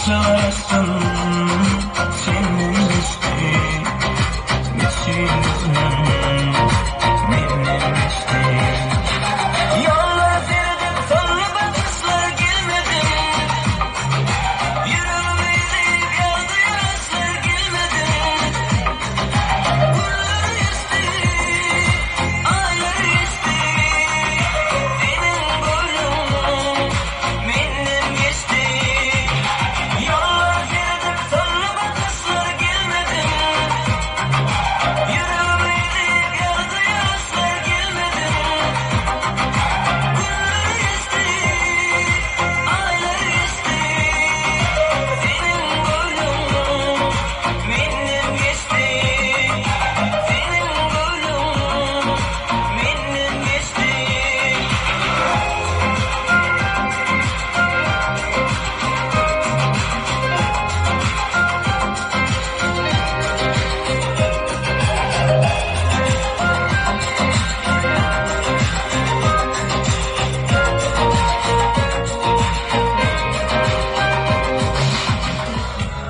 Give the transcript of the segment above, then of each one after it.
Garaşdym senden geçdi Geçdi günlerim menden geçdi Ýollara seredip sanly bakyşlar gelmedi Ýüregimi ezip ýagdy ýaşlar gelmedi Günler geçdi, aýlar geçdi Seniň göwnüň menden geçdi Ýollara seredip sanly bakyşlar gelmedi Ýüregimi ezip ýagdy ýaşlar gelmedi Günler geçdi, aýlar geçdi Seniň göwnüň menden geçdi Seniň göwnüň menden geçdi.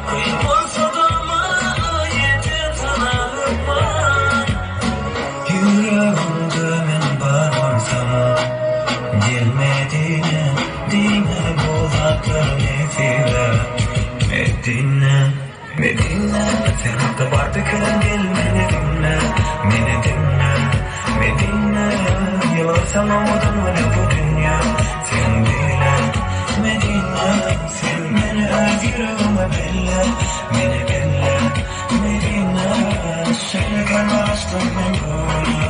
Kyn bolsa-da maňa ýeter sana hökman. Ýüregiňde men bar bolsam, Gel Medine, diýme bu zatlar nesibe. Medine, Medine, sen hakda bar pikirim gel meni diňle, meni diňle. Medine, ýylgyrsam owadan bolýa bu dünýä sen bile. Medine, sen meni öz ýüregiňe belle, meni belle. Medine, şeýlekä garaşdym men göwne.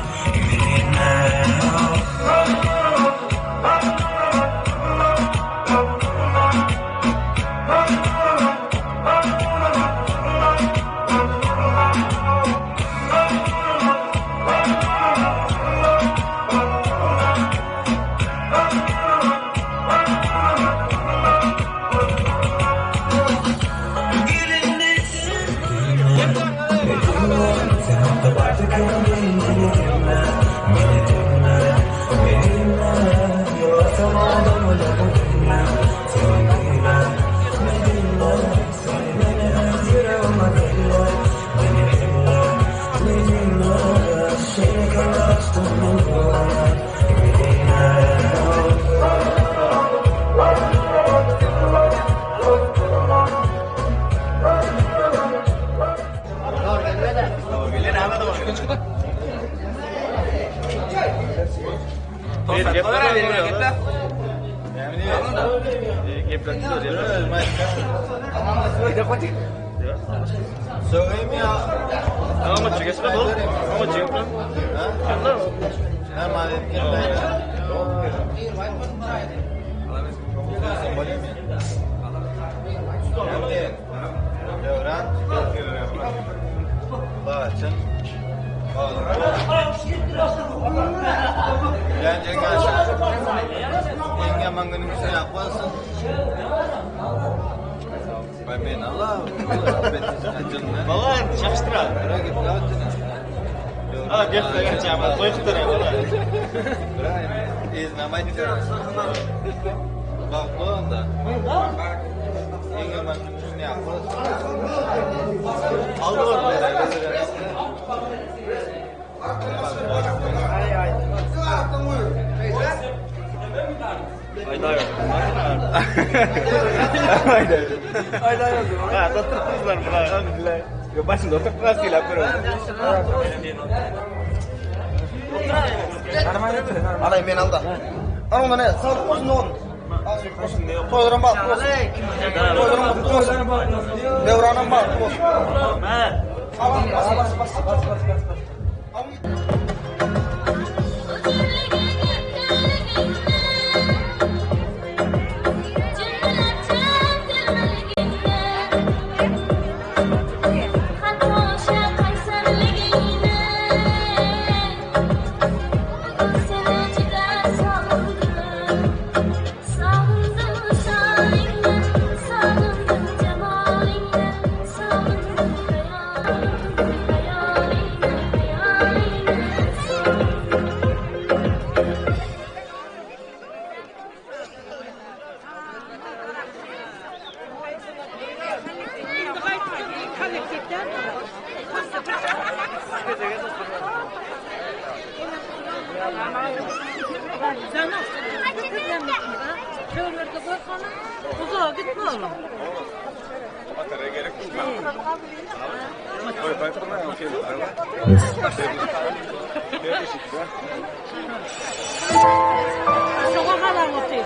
Medine. Uzağa gitme oğlum. Şoňa galan otyr.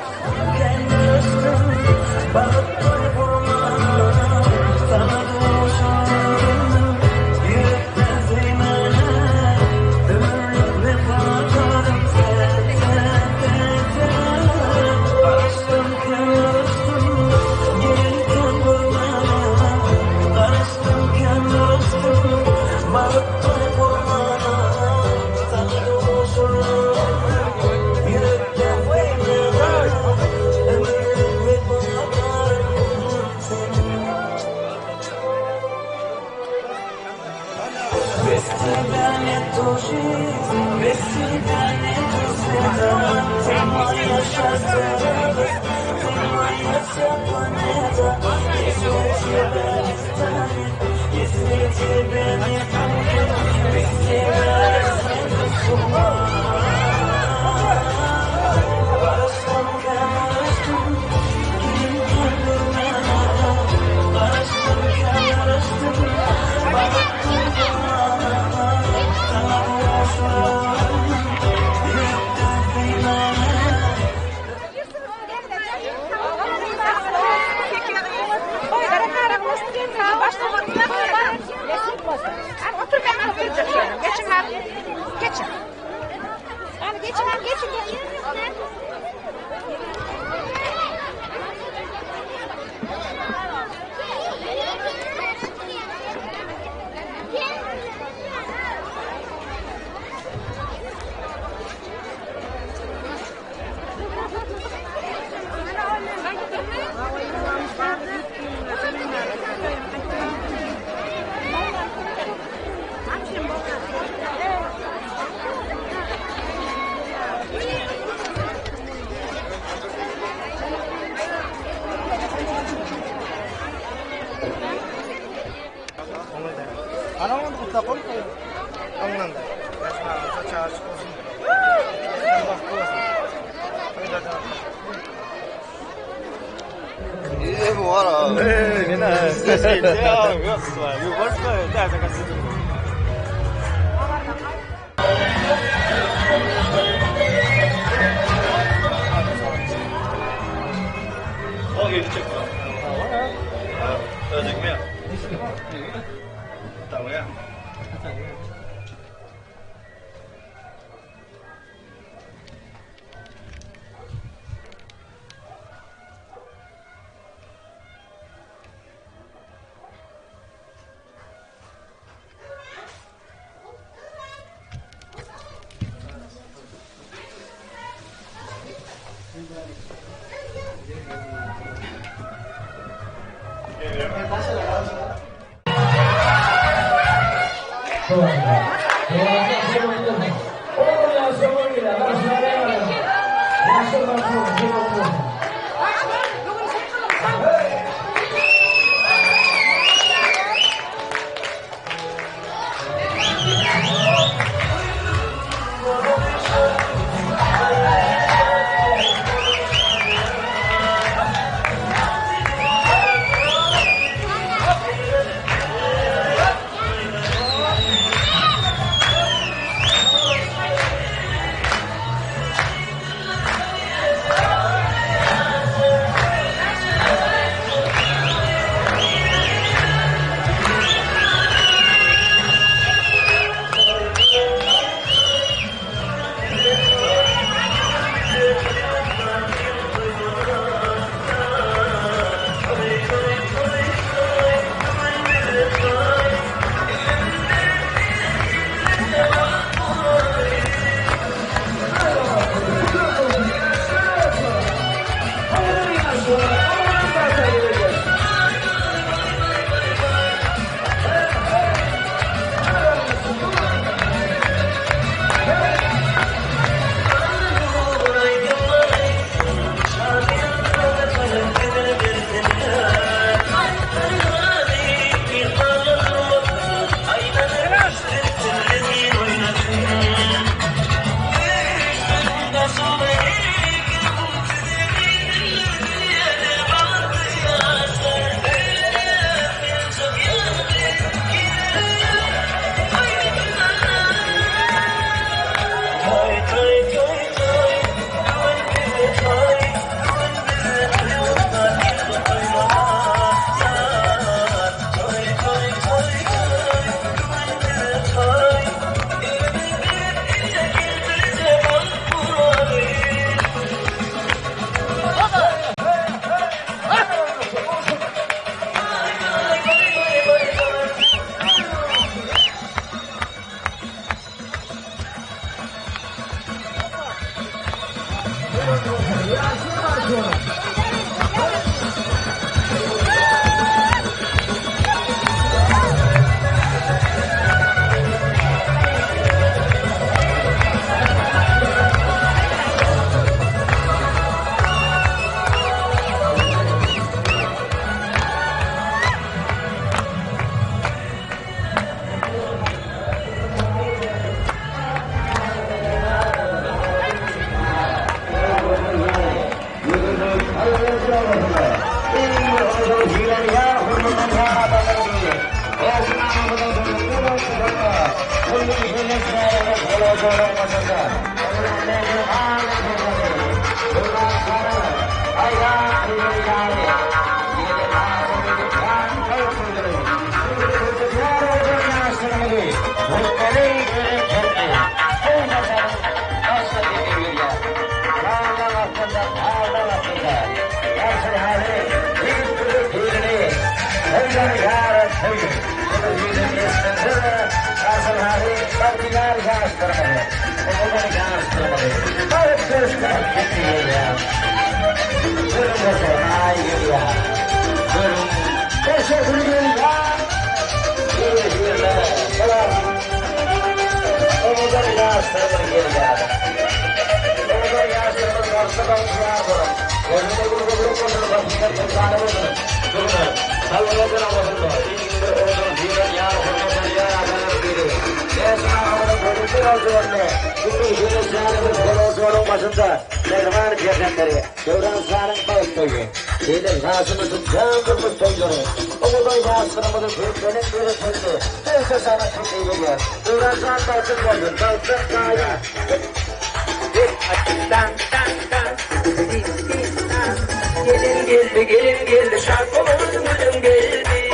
Gelin geldi, gelin geldi, şarkı oldu gülüm geldi.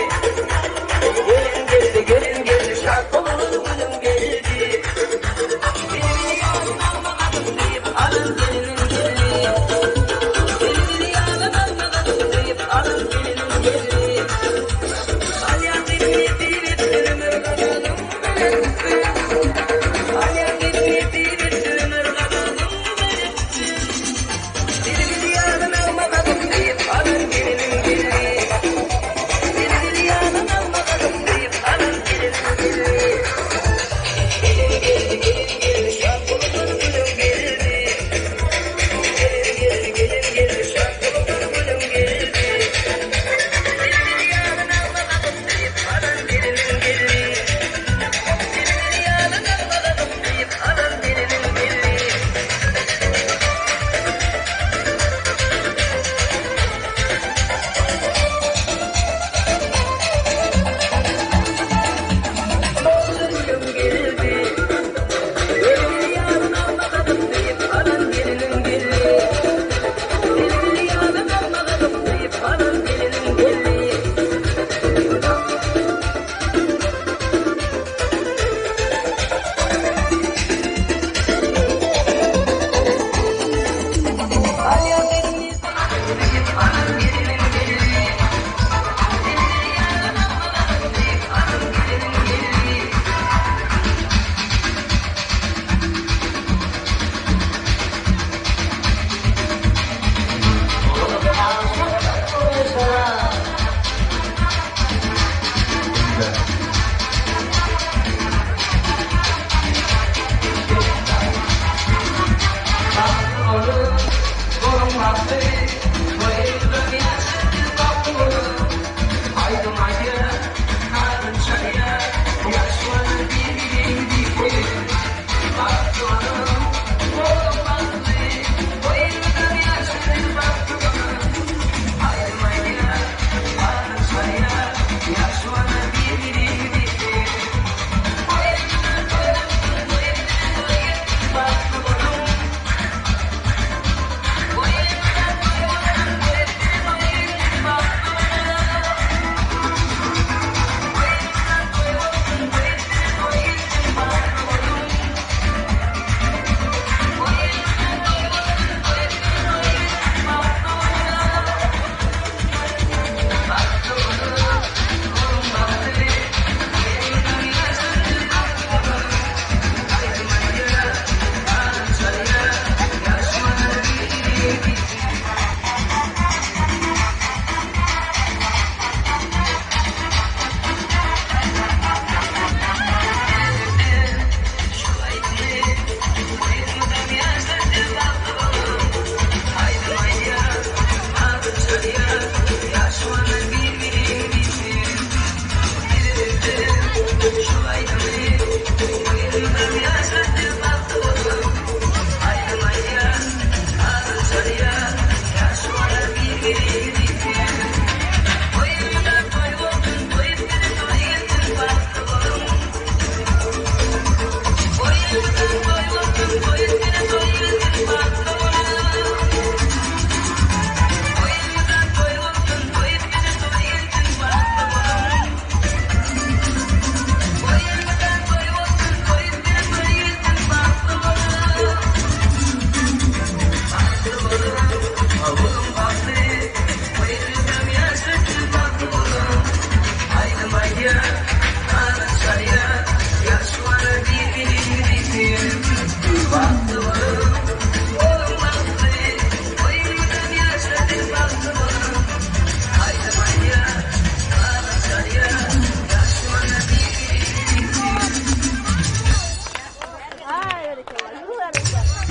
Gelin geldi, gelin geldi, şarkı oldu gülüm geldi. Gelini yarın almadım deyip alın gelinin gelini. Gelini yarın almadım deyip alın gelinin gelini. Alyan dilini dilini ömür kazanım Alyan dilini dilini ömür kazanım Dilini yarın almadım deyip alın gelinin gelini.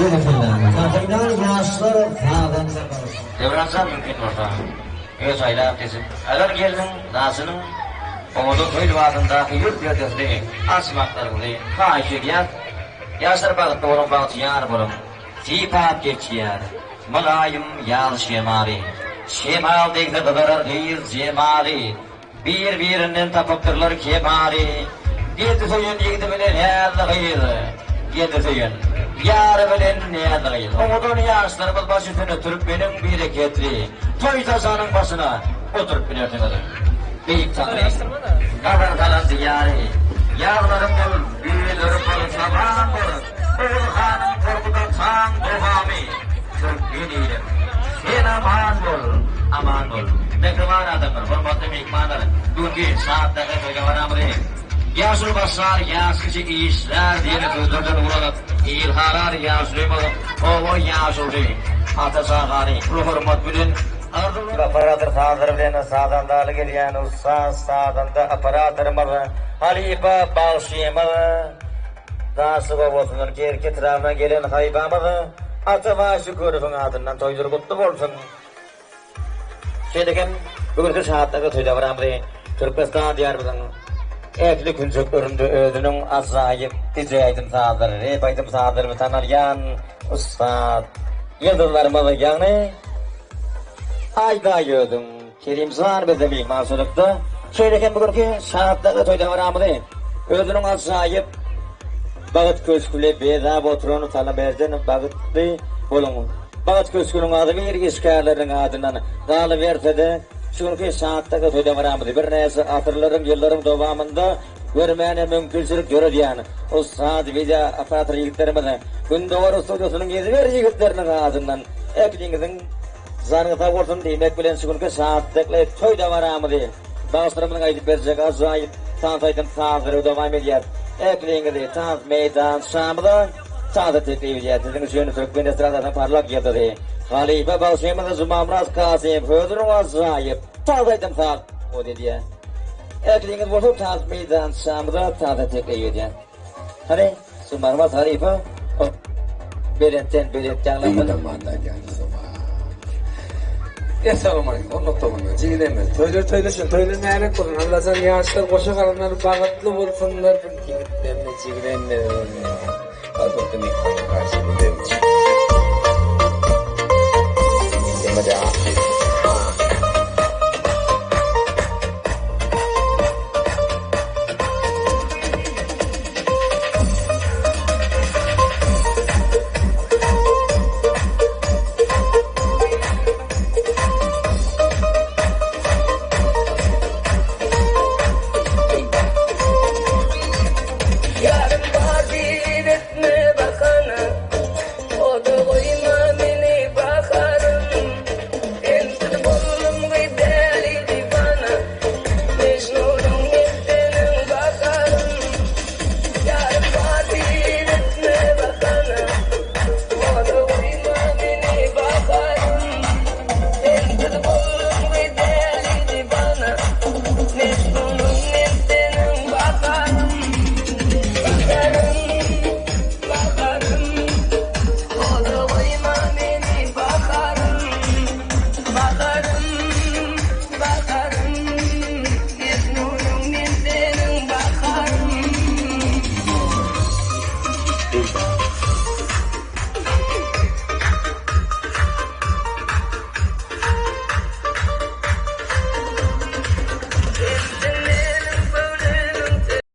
Berekella. Taýýar ýaşlar sazanda bagşy. Döwranjan mümkin bolsa öz saýlap seçip alan gelniň daşynyň owadan toý lybasyndaky ýüz perdesini açmaklaryňyzy haýyş edýäs. Ýaşlar bagtly boluň bagtyýar boluň. Sypap geçýär mylaýym ýaz şemaly. Şemal degse gyzarar gyz jemaly. Bir-birinden tapypdyrlar kemaly. Geldi söýen ýigdi bilen näzli gyz, Geldi söýen ýary bilen näzli gyz. Owadan ýaşlarymyz baş üstüne türkmeniň bereketli toý saçagynyň başyna oturyp bilersiňiz. Beýik Taňryň nazar salan diýary, Ýazlaryň bol, güýzleriň bol, sabaň bol, Oguz hanyň Gorkut ataň dowamy, Türkmen ilim, sen aman bol, aman bol. Mähriban adamlar, hormatly myhmanlar, bu günki şatlykly toýda baramyzy Ýaşuly başlar, ýaş kişi işlär diýen sözlerden ugur alyp, ilhalar ýaşulymyz, oba ýaşulusy Ata Çagany uly hormat bilen arzuwlar. Operator sazlary bilen sazandarlyk edýän ussat sazanda operatorymyz, halypa bagşymyz, Daşlyk obasyndan Kerki etrabyndan gelen halypamyz Atabaý Şükürowyň adyndan toýlar gutly bolsun! Şeýle hem bu günki şatlykly toý dabaramyzy Türkmenistan Diýarymyzyň ähli künjeklerinde özüniň ajaýyp DJ aýdym-sazlary, rep aýdym-sazlary bilen tanalýan ussat ýyldyzlarymyz, ýagny Aýdaýödüň Kerimjan bizde myhmançylykda. Şeýle hem bu günki şatlykly toý dabaramyzy özüniň ajaýyp Bagt köşgüli bezäp oturan Salaberden bagtly boluň. Bagt köşgüniň agzybir işgärleriniň adyndan galyberse-de, şu günki şatlykly toý dabaramyzy birnäçe asyrlaryň, ýyllaryň dowamynda görmäne mümkinçilik döredýän ussat wideo operator ýigitlerimiz Gündogar studiýasynyň ezber ýigitleriniň adyndan ähliňiziň Janyňyz sag bolsun diýmek bilen şu günki şatlykly toý dabaramyzy bagşylarymyzyň aýdyp berjek ajaýyp tans aýdym sazlary dowam edýär. Ähliňizi tans meýdançamyza tansa teklip edýär. Siziň üçin türkmen estradasynyň parlak ýyldyzy halypa bagşymyz Jumamyrat Kasymow özüniň ajaýyp tans aýdym saz edýär. Ähliňiz bolsa tans meýdançamyza tansa teklip edýär. Hany, Sumarmaz halypa, o belentden belent ýaňlansyn. Beýik aýdýan Zuma. Essalamu aleýkum hormatly doganlar, jigilerimiz. Toýlar toýlaşyn, toýlar mübärek bolsun. Allajan ýaşlar goşa galanlar bagtly bolsunlar. Bir ýigitlerine, jigilerine. Hormatly myhman.